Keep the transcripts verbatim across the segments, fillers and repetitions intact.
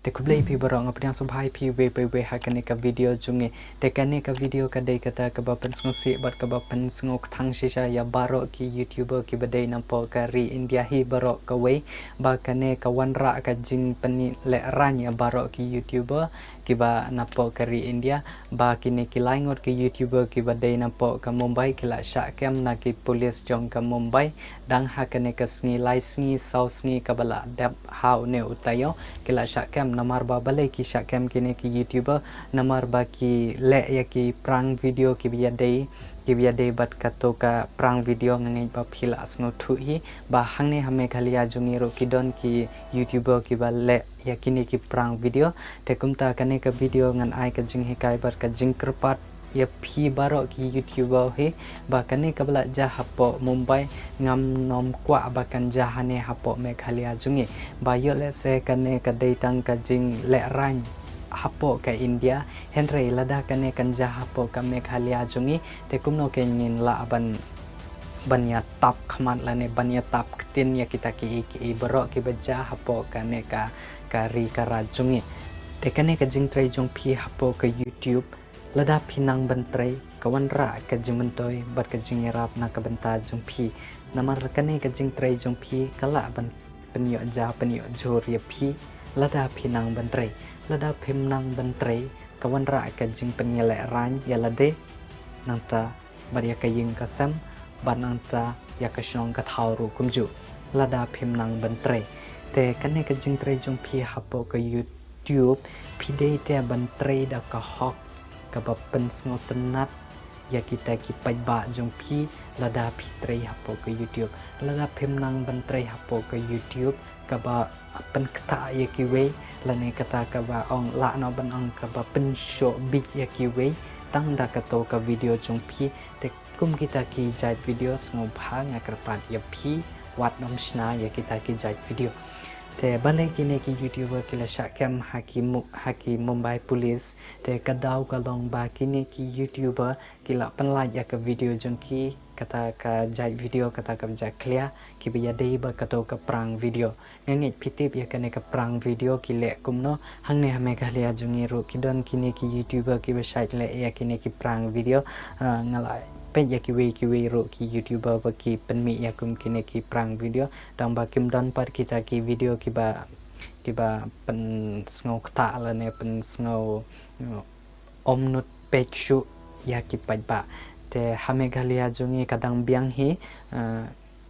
Te khublei phi baroh, nga pdiang sngewbha ïa phi wei pa wei ha kane ka video jong ngi. Te kane ka video ka dei kata kaba pynsngewsih bad kaba pynsngewkthang shisha ïa baroh ki YouTuber kiba dei napoh ka ri India hi baroh kawei, ba kane ka wanrah ka jingpynlehrain ïa baroh ki YouTuber kiba napoh ka ri India, ba kine ki laingut ki YouTuber kiba dei napoh ka Mumbai ki la shah kem na ki pulit jong ka Mumbai, dang ha kane ka sngi lai sngi saw sngi kaba la dep ha une u taïew, ki la shah kem. Namar ba balei ki shah kem kine ki YouTuber? Namar ba ki leh ïa ki prank video kiba ïadei, kiba ïadei bad kato ka prank video. Nga ngeit ba phi la sngewthuh hi ba hangne ha Meghalaya jong ngi ruh ki don ki YouTuber kiba leh ïa kine ki prank video. Te kumta kane ka video ngan ai ka jinghikai bad ka jingkyrpad ïa phi baroh ki YouTuber hi, ba kane kaba la jia hapoh Mumbai ngam nym kwah ba kan jia hangne hapoh Meghalaya jong ngi. Ba ïoh lehse kane ka dei tang ka jinglehrain hapoh ka India, hynrei lada kane kan jia hapoh ka Meghalaya jong ngi, te kumno kein ngin lah ban, ban ïatap khmat lane ban ïatap ktien ïa kita kiei kiei baroh kiba jia hapoh kane ka, ka ri ka raj jong ngi. Te kane ka jingtrei jong phi hapoh ka YouTube, lada phi nang ban trei, ka wanrah ka jingmyntoi bad ka jingïarap na ka bynta jong phi. Namar kane ka jingtrei jong phi ka lah ban pynïoh ja pynïoh jhur ïa phi lada phi nang ban trei. Lada phim nang ban trei, ka wanrah ka jingpynïalehrain ïa lade, nangta bad ïa ka ïing ka sem, bad nangta ïa ka shnong ka thaw ruh kumjuh, lada phim nang ban trei. Te kane ka jingtrei jong phi hapoh ka YouTube, phi dei te ban trei da ka hok kaba pynsngewtynnat ïa kita ki paidbah jong phi. Lada phi trei hapoh ka YouTube, lada phim nang ban trei hapoh ka YouTube kaba pynktah ïa kiwei, lane kata kaba ong, lah noh ban ong, kaba pynshoh bit ïa kiwei tang da kato ka video jong phi. Te kum kita ki jait video, sngewbha nga kyrpad ïa phi wat nym shna ïa kita ki jait video. Te balei kine ki YouTuber ki la shah kem ha ki Mu-, ha ki Mumbai Police? Te ka daw ka long ba kine ki YouTuber ki la pynlait ïa ka video jong ki, kata ka jait video, kata ka jait khlieh, kiba ïadei bad kato ka prank video. Nga ngeit phi tip ïa kane ka prank video ki leh kumno. Hangne ha Meghalaya jong ngi ruh ki don kine ki YouTuber kiba shait leh ïa kine ki prank video. Ah, nga la peit ïa kiwei kiwei ruh ki YouTuber ba ki pynmih ïa kum kine ki prank video. Tang ba kim don pat kita ki video kiba, kiba pynsngewktah lane pynsngew, you know, ym nud peit shuh ïa ki paidbah. Te ha Meghalaya jong ngi ka dang biang hi, eh,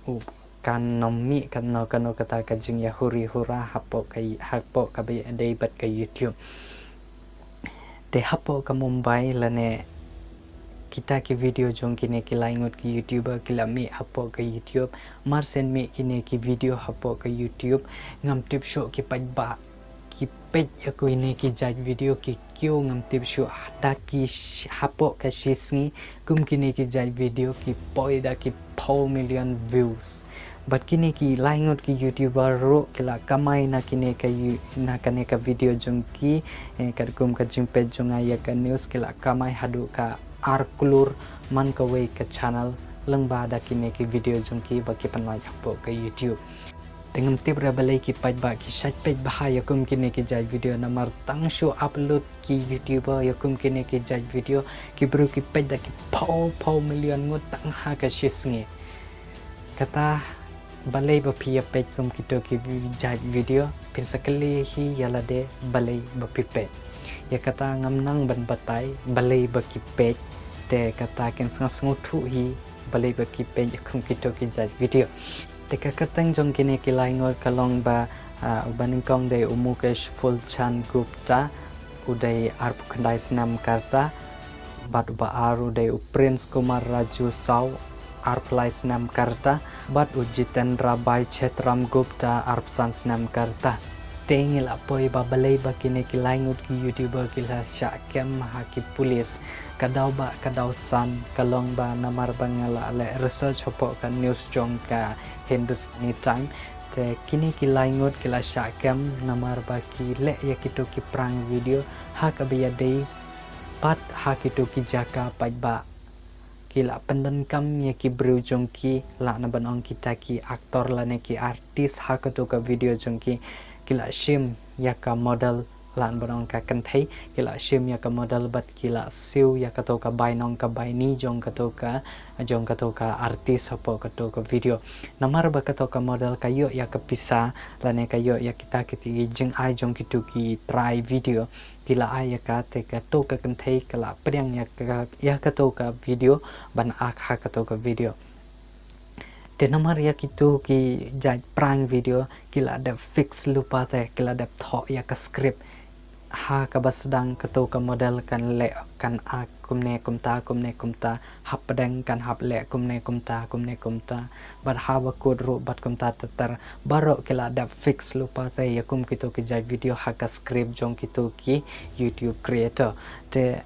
u, kan nym mih kano kano kata ka jingïahuri hura hapoh ka, hapoh kaba ïadei bad ka YouTube. Te hapoh ka Mumbai lane kita ki video jong kine ki laingut ki YouTuber ki la mih hapoh ka YouTube. Mar shen mih kine ki video hapoh ka YouTube, ngam tip shuh ki paidbah ki peit ïa kine ki jait video ki kiew, ngam tip shuh, da ki sh-, hapoh ka shi sngi kum kine ki jait video ki poi da ki phew million views. Bad kine ki laingut ki YouTuber ruh ki la kamai na kine ka you-, na kane ka video jong ki, eh, katkum ka jingpeit jong nga ïa ka news, ki la kamai haduh ka ar klur man kawei ka channel lyngba da kine ki video jong ki ba ki pynlait hapoh ka YouTube. Te ngam tip re balei ki paidbah ki shait peit bha ïa kum kine ki jait video, namar tang shu upload ki YouTuber ïa kum kine ki jait video, ki briew ki peit da ki phew phew million ngut tang ha ka shi sngi. Kata balei ba phi ïa peit kum kito ki vi-, jait video? Phin sa kylli hi ïa lade balei ba phi peit. Ïa kata ngam nang ban batai balei ba ki peit, te kata kin sa sngewthuh hi balei ba ki peit ïa kum kito ki jait video. Te ka kyrteng jong kine ki laingut ka long ba, ah, uba nyngkong dei u Mukesh Phulchand Gupta, u dei arphew khyndai snem ka rta, bad uba ar u dei u Prince Kumar Raju Saw, arphew lai snem ka rta, bad u Jitendra Bhai Chhetram Gupta, arphew san snem ka rta. Te ngi la poi ba balei ba kine ki laingut ki YouTuber ki la shah kem ha ki pulit. Ka daw ba, ka daw san ka long ba namar ba nga la leh research hapoh ka news jong ka Hindustani Times. Te kine ki laingut ki la shah kem namar ba ki leh ïa kito ki prank video ha kaba ïadei bad ha kito ki jaka paidbah. Ki la pyndonkam ïa ki briew jong ki, lah na ban ong kita ki actor lane ki artist ha kato ka video jong ki. Ki la shim ïa ka model, lah ban ong ka kynthei, ki la shim ïa ka model bad ki la siew ïa kato ka bainong ka baini jong kato ka, jong kato ka artist hapoh kato ka video. Namar ba kato ka model ka ïoh ïa ka pisa lane ka ïoh ïa kita ki jingai jong kito ki trai video, ki la ai ïa ka, te kato ka kynthei ka la pdiang ïa ka, ïa kato ka video ban ak ha kato ka video. Te namar ïa kito ki jait prank video ki la dep fix lypa te, ki la dep thoh ïa ka script ha kaba sdang kato ka model kan leh, kan ak kumne kumta, kumne kumta, hapdeng kan hap leh kumne kumta, kumne kumta, bad haba kut ruh bad kumta ter ter. Baroh ki la dep fix lypa te ïa kum kito ki jait video ha ka script jong kito ki YouTube creator. Te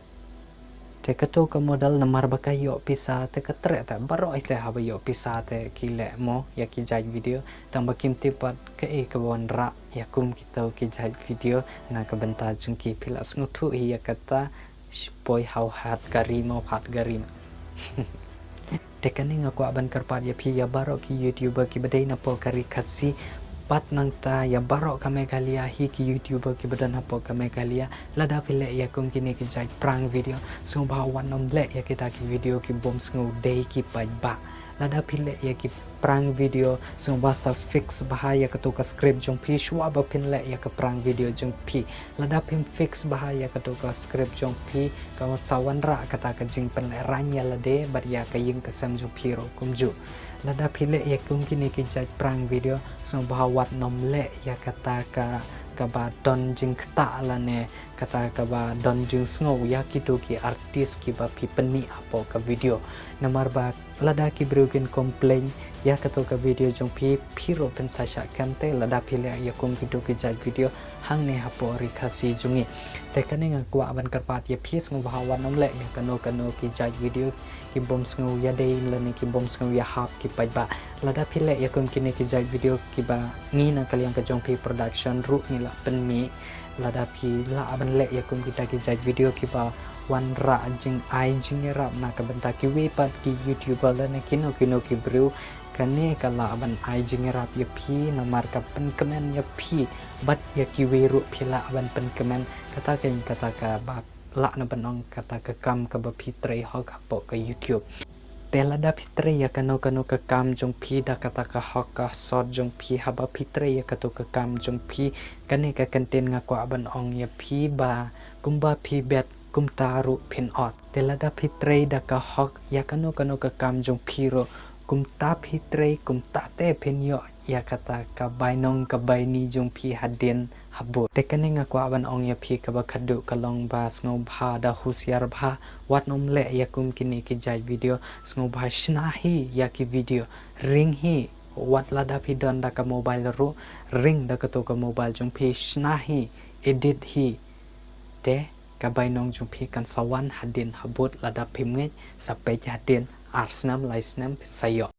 Te kato ka model namar ba ka ïoh pisa te ka treh te, baroh hi te haba ïoh pisa te ki leh mo ïa ki jait video, tang ba kim tip pat kaei kaba wanrah ïa kum kito ki jait video na ka bynta jong ki. Phi la sngewthuh hi ïa kata, sh-, poi ha u hat kari mo, hat kari mo. Te kane nga kwah ban kyrpad ïa phi, ïa baroh ki YouTuber kiba dei napoh ka Ri Khasi, bad nangta ïa baroh ka Meghalaya hi, ki YouTuber kiba don hapoh ka Meghalaya, lada phi leh ïa kum kine ki jait prank video, sngewbha wat nym leh ïa kita ki video ki bym sngew dei ki paidbah. Lada phi leh ïa ki prank video, sngewbha sa fix bha ïa kato ka script jong phi shuwa ba phin leh ïa ka prank video jong phi. Lada phim fix bha ïa kato ka script jong phi, ka sa wanrah kata ka jingpynlehraiñ ïa lade bad ïa ka ïing ka sem jong phi ruh kumjuh. Lada phi leh ïa kum kine ki jait prank video, sngewbha wat nym leh ïa kata ka, kaba don jingktah lane kata kaba don jingsngew ïa kito ki artist kiba phi pynmih hapoh ka video. Namar ba lada ki briew kin complain ïa kato ka video jong phi, phi ruh phin sa shah kem te lada phi leh ïa kum kito ki jait video hangne hapoh Ri Khasi jong ngi. Te kane nga kwah ban kyrpad ïa phi, sngewbha wat nym leh ïa kano kano ki jait video ki bym sngew ïadei lane ki bym sngew ïahap ki paidbah. Lada phi leh ïa kum kine ki jait video kiba ngi na ka liang ka jong Phi Production ruh ngi la pynmih, lada phi lah ban leh ïa kum kita ki jait video kiba wanrah jingai jingïarap na ka bynta kiwei pat ki YouTuber lane kino kino ki briew, kane ka lah ban ai jingïarap ïa phi namar ka pynkmen ïa phi bad ïa kiwei ruh phi lah ban pynkmen. Kata ka, kata kaba lah na ban ong kata ka kam kaba phi trei hok hapoh ka YouTube. Te lada phi trei ïa kano kano ka kam jong phi da kata ka hok ka sot jong phi, haba phi trei ïa kato ka kam jong phi, kane ka kyntien nga kwah ban ong ïa phi ba kumba phi bet kumta ruh phin ot. Te lada phi trei da ka hok ïa kano kano ka kam jong phi ruh, kumta phi trei kumta te phin ïoh ïa kata ka bainong ka baini jong phi hadien habud. Te kane nga kwah ban ong ïa phi kaba khadduh ka long ba sngewbha da husiar bha, wat nym leh ïa kum kine ki jait video, sngewbha shna hi ïa ki video, ring hi, wat lada phi don da ka mobile ruh, ring da kato ka mobile jong phi, shna hi, edit hi. Te ka bainong jong phi kan sa wan hadien habud, lada phim ngeit sa peit hadien ar snem lai snem phin sa ïoh.